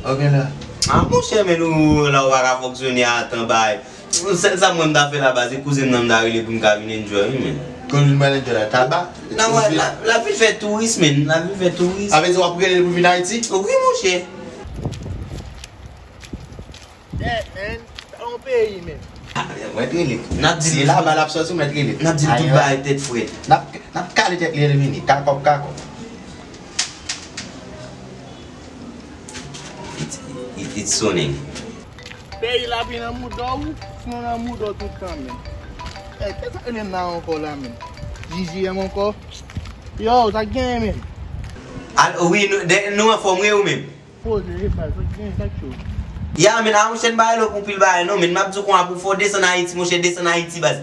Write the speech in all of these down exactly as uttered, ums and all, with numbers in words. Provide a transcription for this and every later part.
Ok la. Ah, monchè, men nou la ou pa ka fonksyone a tan bay. Sèl sa mwen m ta fè la baz, se kouzen m nan m ta rele pou m ka vin enjoy, wi, men. Kounye m pral enjoy la, taba. Nan, wè, la, la vin fè touris, men. La vin fè touris. A vle di w ap rele l pou vin Ayiti? Wi, monchè. Yeah, man. Sa yon peyi, men. Ah, mwen t rele. N ap di l laba l ap sòti, mwen t rele. N ap di l tout bagay tèt frèt. N ap, n ap kale tèt li, li vini. Kakòk, kakòk. It, it, it's soning. Peyi la vin nan mouda w, sinon nan mouda w tout tan, men. Eh, kisa sa menm nan ankò la, men? J J M ankò? Yo, sa k genyen, men? Al, wi, nou, de, nou anfòm, wi, ou menm? Poze, e pa, sa k genyen, sa k cho? Ya, men, a, monchè, n pa rele w pou pil bagay, non, men m ap di w konsa pou fò desann Ayiti, monchè, desann Ayiti, baz.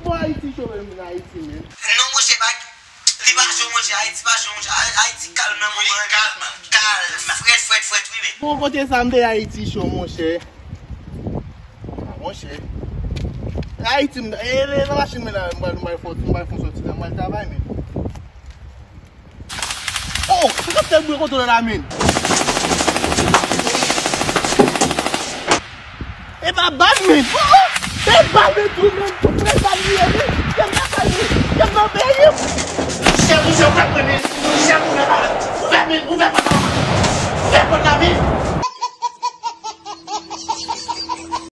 Bon, Ayiti cho, men, Ayiti, men. Non, monchè, pa Li pa cho, monchè. Ayiti pa cho, monchè. Ay-, Ayiti kalm nan moman an. Kalm, kalm. Frèt, frèt, frèt, wi, men. Bon, kote sa m te Ayiti cho, monchè. Ah, monchè. Ayiti, m, e, e, nan machin mwen la, m pral, m pral fè, m pral fè sòti la, m pral travay, men. Oh, se kòm tèt bwe kote w la, men. E pa bal, men. Oh, oh, e bal, men, tou, men. Tou prè bal li ye, men. Se pa bal li.